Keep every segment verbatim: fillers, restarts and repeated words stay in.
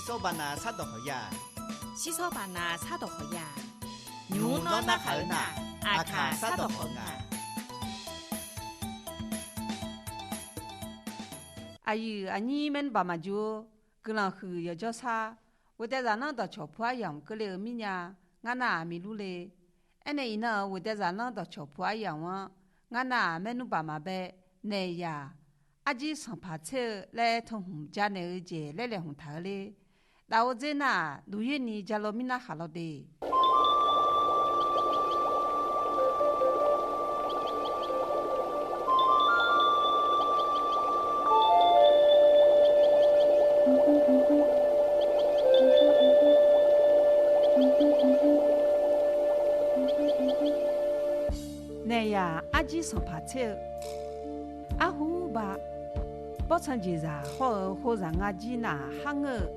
Tawv baqnaq sardawq khawf ya. Shirsawr baqnaq sardawq khawf ya. Nymq-mr nawr narhaq-eu nar, aqkaq sardawq khawf nga. Aqyuif aqnyir maernmr baq maqjur-or, guiqlanq huiq yawqjawr sar, ghoeqdae zaqlanr dawqcawq pu aryamq keuvle-eu mirnya, ngar nar-aq miq lur le. Aernaeq iqnan-euq ghoeqdae zaqlanr dawqcawq pu aryamq-anr, ngar nar-aq maernmr baq maqbae, naeq yaq, arjir sanqpaq tser-eu laer teu hmq janaeq-eu jeq laer laeqhmq taq-eu ler. Daqor dzer nar-aq, duqyoer ni ja law mirnar khaq law de. Naeq yaq, arjir sanqpaq tser-eu. Arhu ba, bawrtsanq jeqzaq hawr-eu hozaq nga jir nar-aq, har ngeur-eu,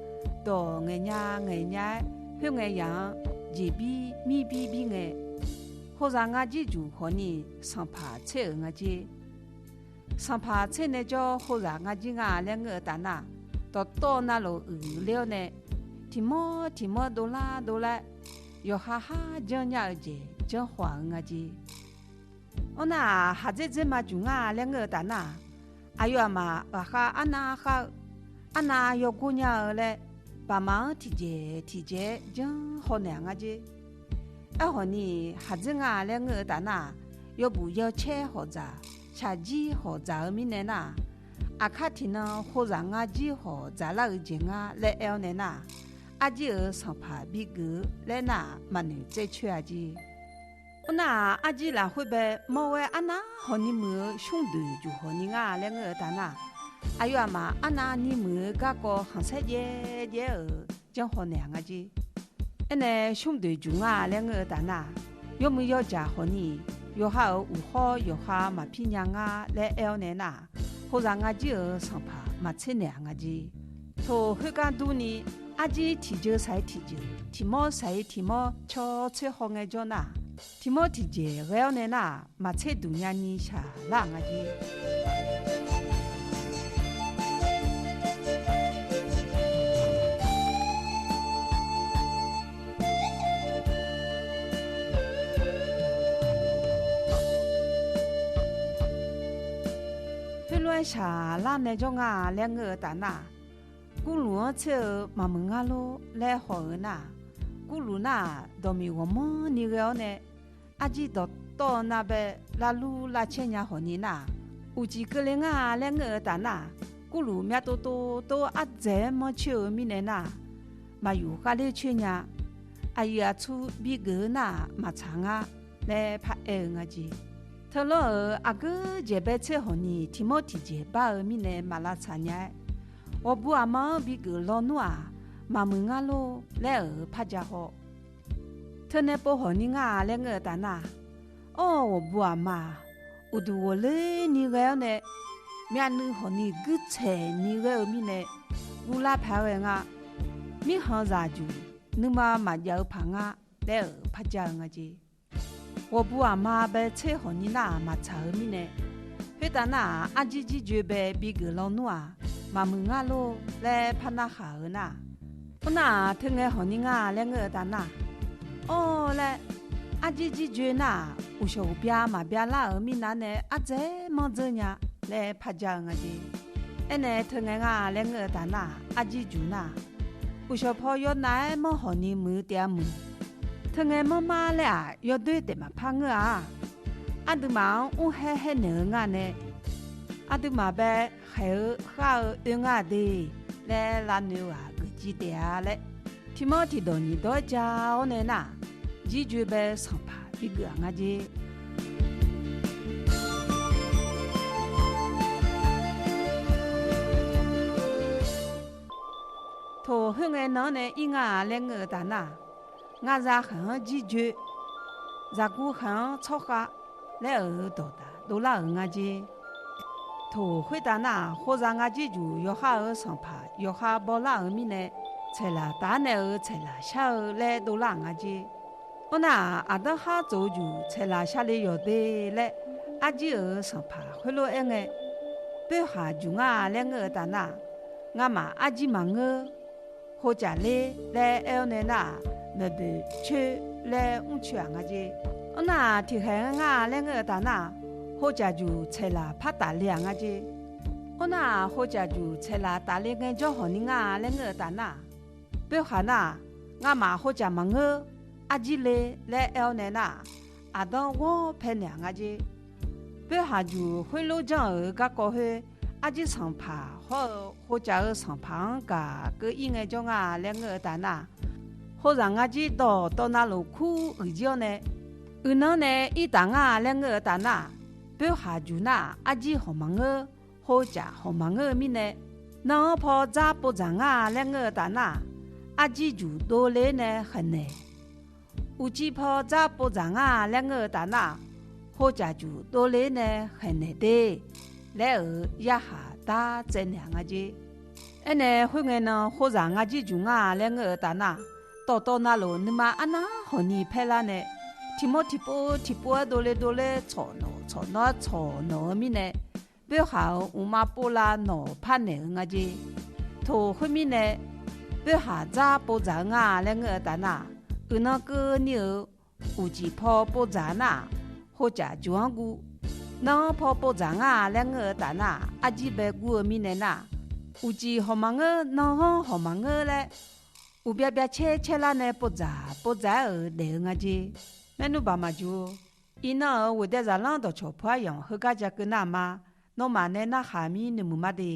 dawq ngaeqnya ngaeqnya-aer, khoerngae yaq-anr jeqbir mirbir bir ngae, hozaq nga jir juq khawfni sanqpaq tser-euq nga jer. Sanqpaq tser nae jawr hozaq nga jir nga laer ngeur-eu taf nar, dawqtawv navluf uiqler-awr nae, tiq mawr tiq mawr dovlar dovlar-aer, yawqha har janrnya-eu jeq janrhaw-aq-eu nga jer. Arnar-aq, haqdzer dzer ma juq nga laer ngeur-eu taf nar-aq, aqyawf aqmaf ghaqkhav arnav khar-eu, arnav yawgor nya-eu laer, baqmaf-anr tiqjeq tiqjeq-aer janrhaw naeq-aq nga jer. Aerkhawfni, haqdzer nga laer ngeur-eu taf nar-aq, yawbuf yawcaer hawq dzaq, shaqjir hawq dzaq-eu mirnae nar-aq, aqkar tiqnan hozaq nga jir hawq dzaqlar-eu jeq ngar laer aer-awr nae nar-aq, arjir-euq sanqpaq bigeuf-eu laer nar-aq, maqnoeq tsaer coer-a jer. Arnar-aq, arjir lafkhoer bae mawr-aer arnav hawqni muiq-eu shmr doeq juq hawqni nga laer ngeur-eu taf nar, aqyawf aqmaf arnavni muiq-eu garkawv khanqsaer jaev jaev-aer-euq janrhaw naeq-aq nga jer. Aernae shmr doeq juq nga laer ngeur-eu taf nar, yawmuiq yawjaq hawqni, yawqha-euq uqkhawr yawqha maqpir nya nga laer aer-awr nae nar, hozaq nga jir-euq sanqpaq maqtser naeq-aq nga jer. Toq khoergar durni, arjir tiqjeuq saq-ir tiqjeuq, tiq mawr saq-ir tiq mawr caw tser haw ngae jawr nar, tiq mawr tiqjeq ghae-awr nae nar, maqtser duq nyani shaq lar-aq nga jer. Khoerlof-aer shaq lar nae jawr nga laer ngeur-eu taf nar, Gurluf-anr tser-eu maqmuiq ngar lor laer haw-eu nar, Gurluf nar-aq, dawqmiq ghawqmanrni ghae-awr nae, arjir dawqtawv navbae lavlur lavcaer nya hawqni nar, uqcif keuvle ngar laer ngeur-eu taf nar, Gurluf myav tov tov tov ardzaeq-aer manrcoer-eu mirnae nar, maqyuf khavler coer nya. Aqyuif aqtsu bigeuf-eu nar-aq maqtsaq ngar laer paraer-eu nga jeq. Teulanr-euq aqgeu jeq bae tser hawqni tiq mawr tiqjeq bar-eu mirnae maq lavtsaq nya-aer, ghawqbu aqma-anr bigeuf lawnmr-aq, maqmuiq ngar lor laer-euq par ja haw. Teunae pov hawqni ngar laer ngeur-eu taf nar, awr-eu ghawqbu aqma-aq, uqduq ghawqler ni ghae-awr nae, myavnuiv hawqni guirtsaeq ni ghae-eu mirnae, guvlar paq-aer ghae nga. Mirkhanqzaq juq nuima maqjav-eu paq ngar laer-euq par ja-eu nga jeq. Ghawqbu aqma bae tser hawqni nar-aq maqtsaq-eu mirnae, khoertav nar-aq, arjir jirjoe bae bigeuf lawnmr-aq, maqmuiq ngar lor laer par narhaq-eu nar, arnar-aq, teungae hawqni nga laer ngeur-eu taf nar, awr laer, arjir jirjoe nar-aq, uqshawq uqbya maqbya lar-euq mirnav nae ardzaeq-aer manr dzeur nya laer par ja-eu nga jeq. Aernae teungae nga laer ngeur-eu taf nar-aq, arjir juq nar-aq, uqshawq paw yawnav-aer manr hawqni muiq-eu taef-a muiq. Teungae manr mar laer-aq, yawdoer taef maqpar ngeur-a. Aqduimaf-anr mrhaer haer naeq-eu ngar nae, aqduimaf bae khaeq-eu khar-eu oe ngar de laer lavnoeq-eu ghaq geuf jiv taef-a laer, tiq mawr tiq dawq nyiq dawq-aer ja-awr nae nar, jirjoe bae sanqpaq bigeuf-aq nga jeq. Toq khoerngae nan-anr nae ir nga laer ngeur-eu taf nar, ngaqzaq khaeq-anr jirjoe, zaqguv khaeq-anr tsawrkhav laer-euq dawqdaq dovlar-euq nga jeq. Toq khoertav nar-aq, khozaq nga jir juq yawqha-euq sanqpaq yawqha bawlar-euq mirnae, tsaeqlaq taf-aer nae-euq tsaeqlaq shar-eu laer dovlar-euq nga jeq. Arnar-aq, aqdanr khar tsof-eu juq tsaeqlaq shar le yawq de laer, arjir-euq sanqpaq khoerlof-aer ngae, boerhaq juq nga laer ngeur-eu taf nar, ngamaf arjir maqngeur. Hovcaf ler laer aer-awr nae nar-aq, maeqboeq coer laer mrcoe-aq nga jer. Arnar-aq, tiqkhaeq-anr ngar laer ngeur-eu taf nar-aq, hovcaf juq tsaeqlaq par tafle-aq nga jer. Arnar-aq, hovcaf juq tsaeqlaq tafle ngaejawr hawq ni ngar laer ngeur-eu taf nar-aq, boerhaq nar-aq, ngamaf hovcaf maqngeur, arjir le laer aer-awr nae nar-aq, aqdanr ghawr paenaeq-aq nga jer. Boerhaq juq khoerlof janr-euq garkawv khoer, arjir sanqpaq hawr-eu hovcaf-eu sanqpaq-anr gaq keuv-ir ngaejawr nga laer ngeur-eu taf nar-aq, hovzaq ngar jir dawqtawv navluf kur uiqjir-awr nae, uiqnan nae ir taf ngar laer ngeur-eu taf nar-aq, boerhaq juq nar-aq, arjir hawq maqngeur, hovcaf hawq maqngeur-eu mirnae, nan-anr paw dzar pov dzaq ngar laer ngeur-eu taf nar-aq, arjir juq dovle-ir nae khaeqnaeq. Uqcif paw dzar pov dzaq ngar laer ngeur-eu taf nar-aq, hovcaf juq dovle-ir nae khaeqnaeq de laer-euq yarkhaq dar tsaevnaeq-aq nga jer. Aernae khoerngae nan hovzaq ngar jir juq ngar laer ngeur-eu taf nar, dawqtawv navluf nuima arnar hawq ni paerlar nae, tiqmawr tiqpov tiqpov-aer dovle dovle tsawq nawq tsawq nawr-aer tsawq nawq-eu mirnae, boerhaq-euq mqmav pov lav nawq par naeq-eu nga jer. Toq khoermirnae, boerhaq dzar pov dzaq-eu ngar laer ngeur-eu taf nar, uiqnan keuvni-euq uqcif paw pov dzaq nar-aq, hovcaf juq-anr guv. Nan-anr paw pov dzaq ngar laer ngeur-eu taf nar, arjir bae gur-eu mirnae nar, uqcif hawq maqngeur, nan-anr hawq maqngeur laer, uqbya bya caer caer lar nae pov dzaq pov dzaq-aer-euq daef-eu nga jer. Maernmr baq maqjuq-or. Iqnan-euq ghofdae zaqlanr dawqcawq pu-aer yamq heugar ja keuv nar ma. Nawmaf nae narhaq mir nuimuiq ma de.